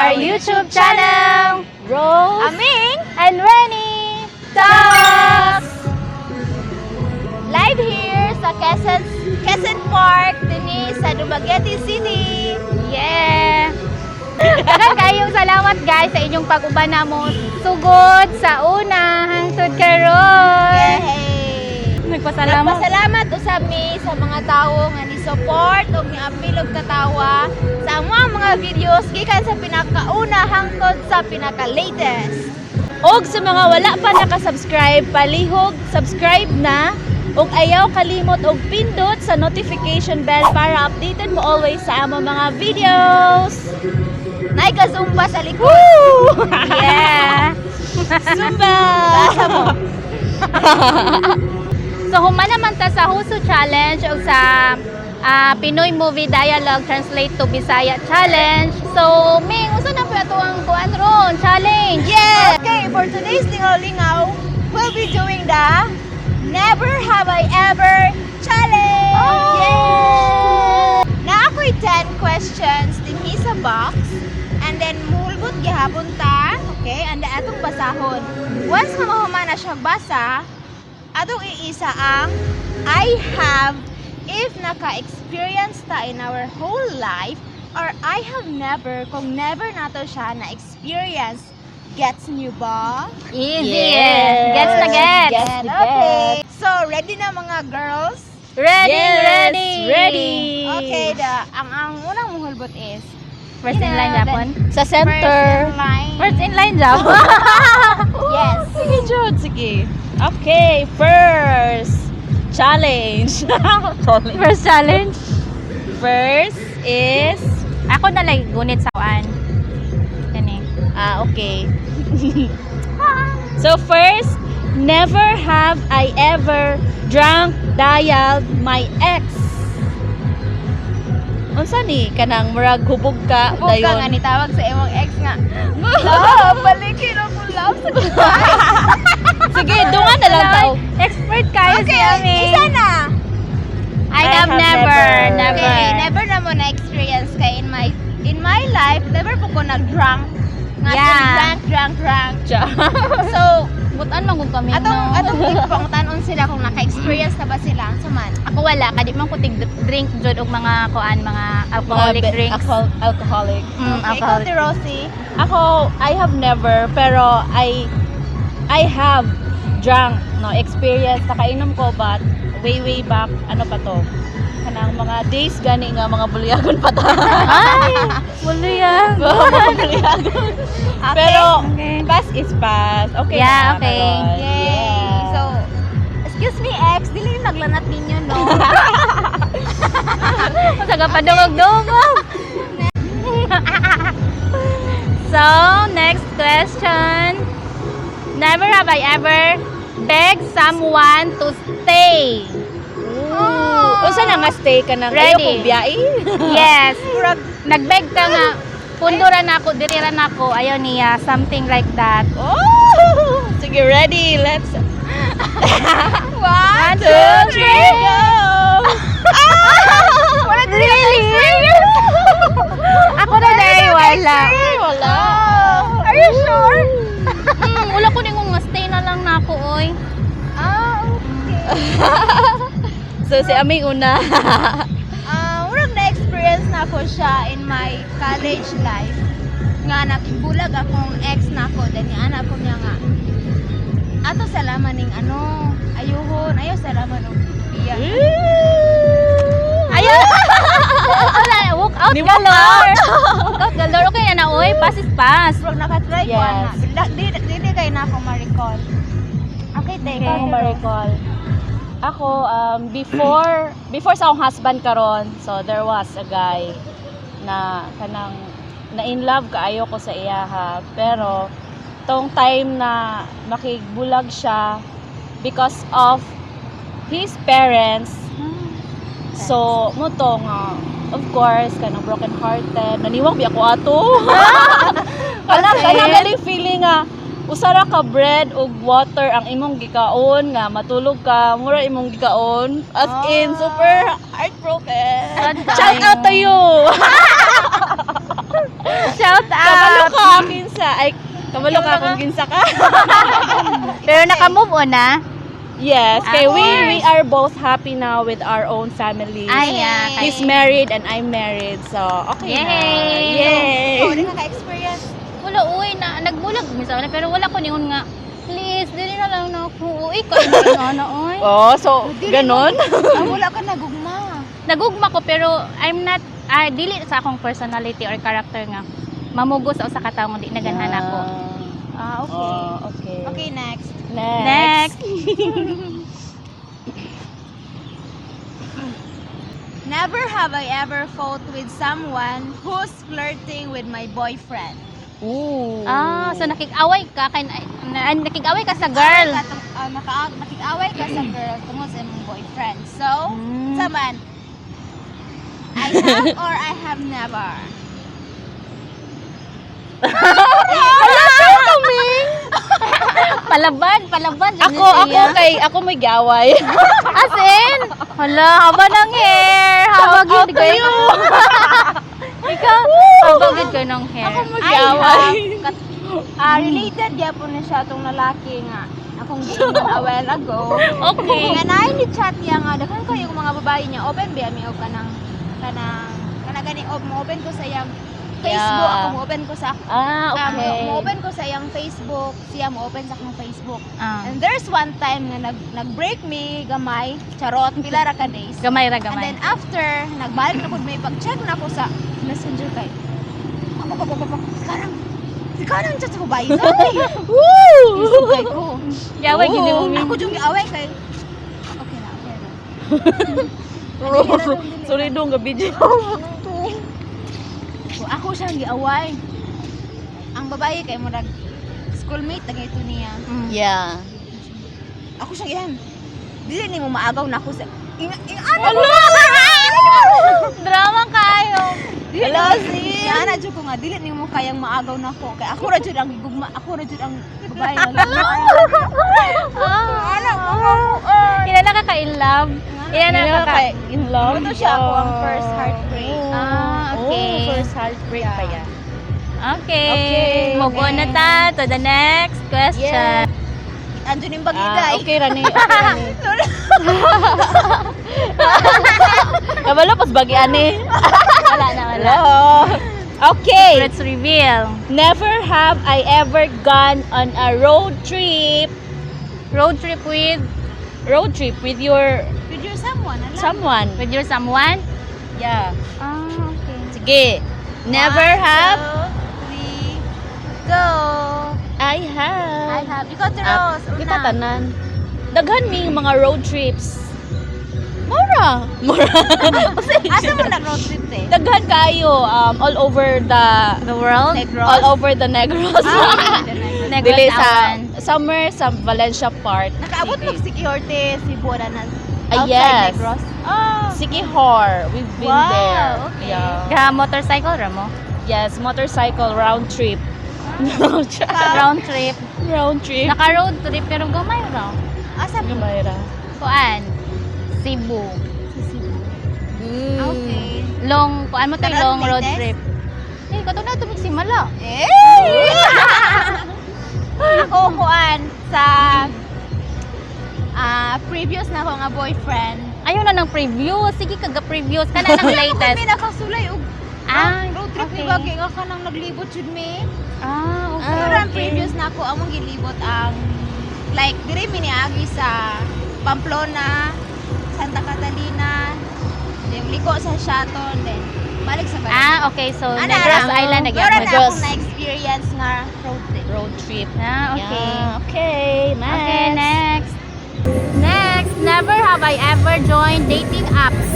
our YouTube channel, Rose Aming and Renny Talks! Live here sa Quezon Park, dinhi sa Dumaguete City. Yeah! Daghan kayong salamat, guys, sa inyong pag-uban namo sugod sa una hangtod karon. Yay! Nagpasalamat. Nagpasalamat usab mi sa mga tawo nga ni-support ug niapil og katawa sa among mga videos gikan sa pinakauna hangtod sa pinaka-latest. Og sa mga wala pa naka-subscribe, palihog subscribe na ug ayaw kalimot og pindot sa notification bell para updated mo always sa among mga videos. Nay ka Zumba sa likod. Yeah! Zumba! Asa mo? So human naman ta sa Huso Challenge o sa Pinoy Movie Dialogue Translate to Bisaya Challenge. So, Ming, unsa na po ato ang kuan ron? Challenge. Yeah! Okay, for today's Lingaw-Lingaw, we'll be doing the Never Have I Ever Challenge! Oh! Yeah! Naa ko'y 10 questions dinhi sa box and then muhulbot gihapon ta, okay? And then atong basahon. Once nga mahuman na siya basa, atong iisa ang "I have" if naka-experience ta in our whole life or "I have never" kung never nato siya na-experience. Gets niyo ba? Easy. Yes. Gets na gets. Gets. Okay. So, ready na, mga girls? Ready, Yes, ready. ready. Okay, the ang unang muhulbot is First in line japon. Sa first center. in line. First in line japon. Yes. Sige, Jod. Sige. Okay, first challenge. First challenge. First is Ako na lang gunit sa kuan. Kani. Ah, okay. So first, never have I ever drunk dialed my ex. Unsa ni kanang murag hubog ka Hubog ka dayon? nga nitawag sa imong ex nga, "Love, balikin ako, love," sa Sige, dungan na lang tao. Expert kayo Okay, si Ami. isa na. I have never, never. Okay, never na mo na-experience kay in my life, never po ko nag-drunk. Nga drunk, drunk, drunk. So, Butan man gud kami, atong no? atong pangutanon sila kung naka-experience na ba sila sa man. Ako wala, kadi man ko tig drink jud og mga kuan, mga alcoholic Mga drinks. Alcoholic. Okay, ikaw, alcoholic. Ate Rosie. Ako, I have never, pero I have drunk, no, experience, nakainom ko, but way, way back, ano pa to? Kanang mga days gani nga mga bulyagon pa ta. Ay, bulya. Mga bulyagon. Okay. Pero, past is past. Okay Yeah, na, okay. karon. Yay. Yeah. So, excuse me, ex, dili naglanat ninyo, no? Sa padungog-dungog. So, next question. Never have I ever begged someone to stay. Ooh. Unsa na nga stay ka nang Ready. ayaw kong biyai? Yes. Nagbeg ka nga, "Pundo ra nako, diri ra nako, ayaw niya," something like that. Oh! Sige, ready. Let's One, One, two, three. Go! Wala. Really? Ako na dahil wala. Wala. Are you sure? Wala ko ningong nga stay na lang nako, oy. Ah, okay. So, si Aming una. Ah, murag na-experience na ako siya in my college life. Nga nakibulag akong ex nako, then ni anak ko niya nga, "Ato salaman ning ano, ayuhon, ayo salaman og biya." Ayaw. Wala, walk out Ni walk galore. Walk out galore. Okay na na, oy. Pass is pass. Murag naka-try ko ana. Di kay na ako ma-recall. Okay, te, ikaw, Ako Ate Rose. ma-recall. Ako, before sa akong husband karon, so there was a guy na kanang na in love kaayo ko sa iyaha. Pero tong time na makigbulag siya because of his parents, so mo to nga of course kanang broken hearted, naniwang biya ko ato. Kanang galing feeling nga usa ra ka bread ug water ang imong gikaon nga matulog ka, mura imong gikaon, as in super heartbroken. Sad Shout out to you. Shout out. Kabalo. Kinsa? Ay, kabalo ka kung kinsa ka. Pero naka-move on na? Yes, kay Ah, we are both happy now with our own families. Ay, yeah. He's married and I'm married, so okay na. Yay! Yay! Ikaw, di ka ka-experience. Wala, uy, na, nagbulag minsan na, pero wala ko niyon nga, please, dili na lang na ako. Uy, kayo na na, uy. Oh, so Dili ganon? Ah, wala ka nagugma. Nagugma ko, pero I'm not, dili sa akong personality or character nga, mamugo sa usa ka tawo nga di naganhan ako. Ah, okay. Oh, okay. Okay, next. Next. Next. Never have I ever fought with someone who's flirting with my boyfriend. Ooh. Ah, so nakig-away ka kay na, nakig-away ka sa girl. Ka, nakig-away ka sa girl tungod sa imong boyfriend. So, saman, I have or I have never. Palaban, palaban. Ako, ako kay, ako may gaway. As in? Hala, haba ng hair. Haba Shout out gid to kayo. you. Ikaw, haba gid kayo ng hair. Ako may I gaway. have, related gyapon na siya tong lalaki nga akong giingon a while ago. Okay. Nga naay ni chat niya nga daghan kayong mga babae niya open ba mi og kanang kanang kanang gani og mo open ko sa iyang Facebook, ako mo open ko sa mo open ko sa iyang Facebook, siya mo open sa akong Facebook. And there's one time nga nag-break mi gamay, charot, pila ra ka days. Gamay ra And gamay. then after, nagbalik na pud may pag-check na ako sa Messenger kay. Ako pa pa pa sekarang sekarang chat sa babae. Woo! Kay ko. Gaway gid mo. Ako jung giaway kay. Okay na, okay na. Sorry dong, gabi video. So, ako siyang giaway. Ang babae kay murag schoolmate na ito niya. Yeah. Ako siyang iyan. Dili nimo maagaw na ako sa ing ing ano. Drama kayo. Hello, sis. Ana jud ko nga dili nimo kayang maagaw na ako. Kay ako ra jud ang gugma, ako ra jud ang babae nga gugma. Ana ko. Kilala ka ka in love? Kilala ka ka? In love? Ito siya ako ang first heartbreak. Ah, okay. Oh, first heartbreak pa yan. Okay. Okay. Move on na ta to the next question. Andun yung bagiday. Ah, okay rani, okay rani. Kabalo pas bagi ani. Wala na, wala. Hello. Okay. Let's reveal. Never have I ever gone on a road trip. Road trip with Road trip with your With your someone, ala. someone. with your someone? Yeah. Ah, okay. Sige. Never One, have two, three, go. I have. I have. Ikaw, Ah, Rose. Una. kita tanan. Daghan mi mga road trips. Mura. Mura. Asa mo nag-road trip eh? Daghan kayo all over the The world? Negros? all over the Negros. Ah, the Negros. Negros Dili sa Awan. summer sa Valencia Park. Nakaabot City. mag Sikihorte, Cebu na na. Ah, Outside yes. Negros. Oh. Sikihor. We've been Wow, there. okay. Yeah. Ga motorcycle ra mo? Yes, motorcycle round trip. Round trip. Round trip. Naka road trip pero gamay ra. Asa mo? Gamay ra. Kuan? Cebu. Sa Cebu. Mm. Okay. Long, kuan mo to Karon, long road latest? trip. Eh, kato na tumig si Mala. Eh! Ako kuan sa previous na ako nga boyfriend. Ayaw na ng preview. Sige kaga previews kana ng latest. Kami nakasulay og road trip ni Bagay nga kanang naglibot jud mi. Ah, okay. Pero ang previous na ako among gilibot ang like diri mi niagi sa Pamplona, Santa Catalina, then liko sa Shaton, then balik sa Bali. Ah, okay. So, Ana, Negros ana. Island Pero nagyapon. na Negros. akong na-experience nga road trip. Road trip. Ah, okay. Yeah, okay, next. Okay, next. Next, never have I ever joined dating apps.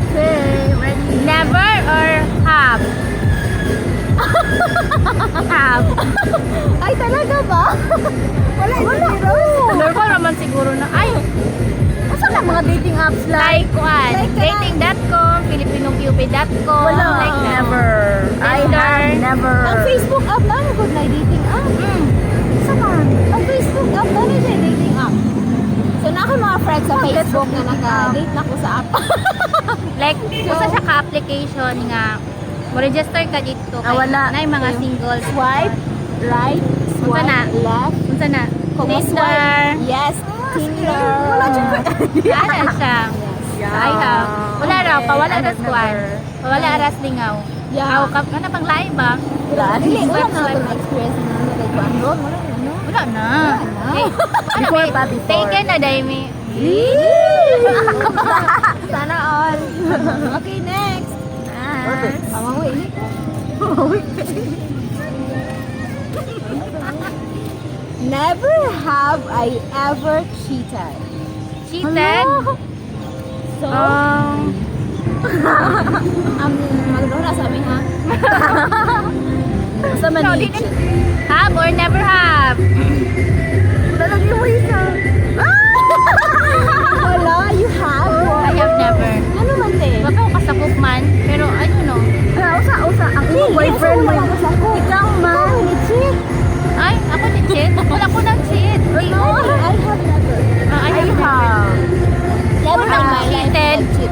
Okay, ready. Never or have? Have. Ay, talaga ba? Wala, wala. Normal raman siguro na. Ay, Asa na mga dating apps like kuan. Like ka- Dating.com, filipinocupid.com. Wala. Like that. Never. I Tinder. have never. Ang Facebook app na, good na dating app. Sa man? Ang Facebook app na na siya dating app. So na ako mga friends sa Facebook na naka-date na ko sa app. Like, usa siya ka application nga Mo register ka dito. Ah, wala. Nay mga singles. Swipe right, Unsa swipe na? left. Unsa na? Kung Tinder. swipe, yes, Tinder. Wala jud ko. Ana siya. Yeah. I have. Wala raw, pawala ra I have squad. never. Pawala aras lingaw. Yeah. Aw, kap kana pang lain ba? Wala, dili, wala Swipe, na swipe. ako na-experience na ano, like, ano, wala na, no? Wala na. Wala na. Eh, ano, Before eh, pa, before. Taken na dai mi. Sana all. Okay, next. Perfect. Pamawi. Never have I ever cheated. Cheated? So, magdoon na sa amin, ha? Sa So, man di have or never have? Talaga mo isa. Wala, you have. I have never. Ano man, te? Wag ako kasakop man, pero I don't know. Usa usa ang imong boyfriend mo. Ikaw man. Ikaw, ni cheat. Ay, ako ni cheat. Wala ko nang cheat. I have never. Ah, I I have never. have. Never in my life Cheated. I cheat.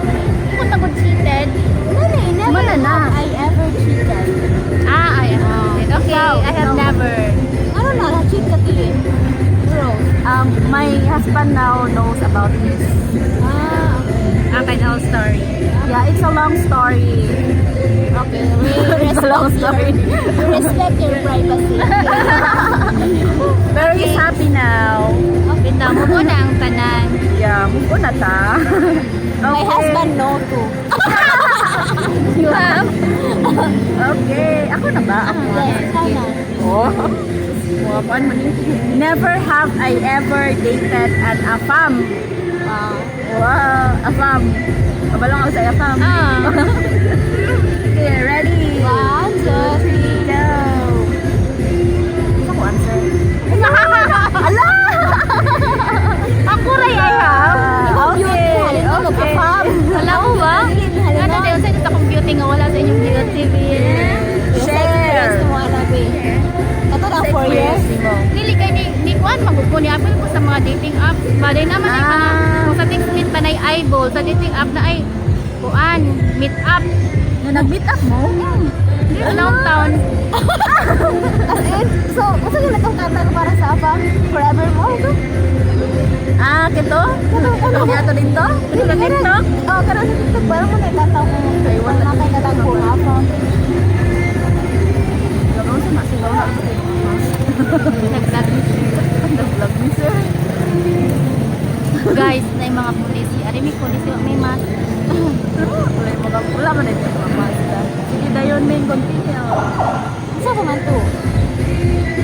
Ako na cheated. Wala na, eh, never Wala na. have I ever cheated. Ah, I have cheated. Okay, I have no. never. Ano na, na-cheat ka, te? Rose. My husband now knows about this. Ah, okay. Okay, the whole story. Yeah, it's a long story. Okay, we It's a long respect story. your, we respect your privacy. Pero he's happy now. Bitaw mo na ang tanan. Yeah, move on na ta. My Okay. husband no too. You have? Okay. Ako na ba? Ako. Yes, ikaw na. Oh. Wapan man yun. Never have I ever dated an afam. Ah. Wow, afam. Kabalong ako sa afam. Ah. Okay, ready? One, two, three. Go. Isa ko answer. Ala! Ako ray I have. Ikaw beauty, Okay. halin mo mag-afam. Wala ko ba? Dili, halin Ano mo. tayo sa sa computing nga wala sa inyong beauty. Sa experience Share. mo, anak eh. Ito na, 4 years. Dili kay ni kuan magud ko ni apil ko sa mga dating apps. Baday naman ay mga Ah. kung sa text meet pa nay eyeball, sa dating app na ay kuan, meet up. Na nag-meet up mo? Dito downtown. As in, so, gusto nyo na itong kanta ko para sa afam? Forever mo? Ito? Ah, kito? Ano kaya to dito? Sa TikTok? Oo, karon sa TikTok. Parang mo nagtataw ko. Ay, wala. Wala kay katagpo ng afam. Lagaw sa masigaw na ako sa Nag-vlog ni sir. Nag-vlog ni sir. Guys, na yung mga pulis. Ari may pulis, may mask. Wala yung mga wala man ito mga pasta. Sige, dayon main continue. Isa ko man to.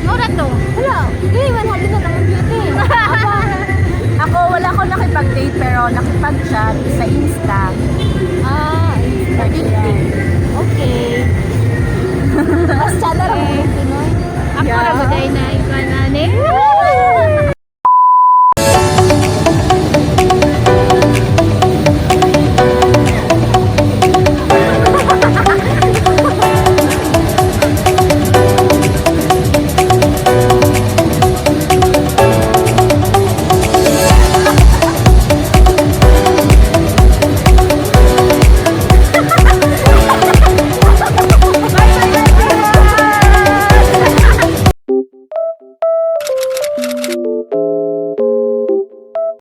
Mura to. Wala. Hindi, man halin na lang beauty. Afam. Ako, wala ko nakipag-date pero nakipag-chat sa Insta. Ah, Sa dating. okay.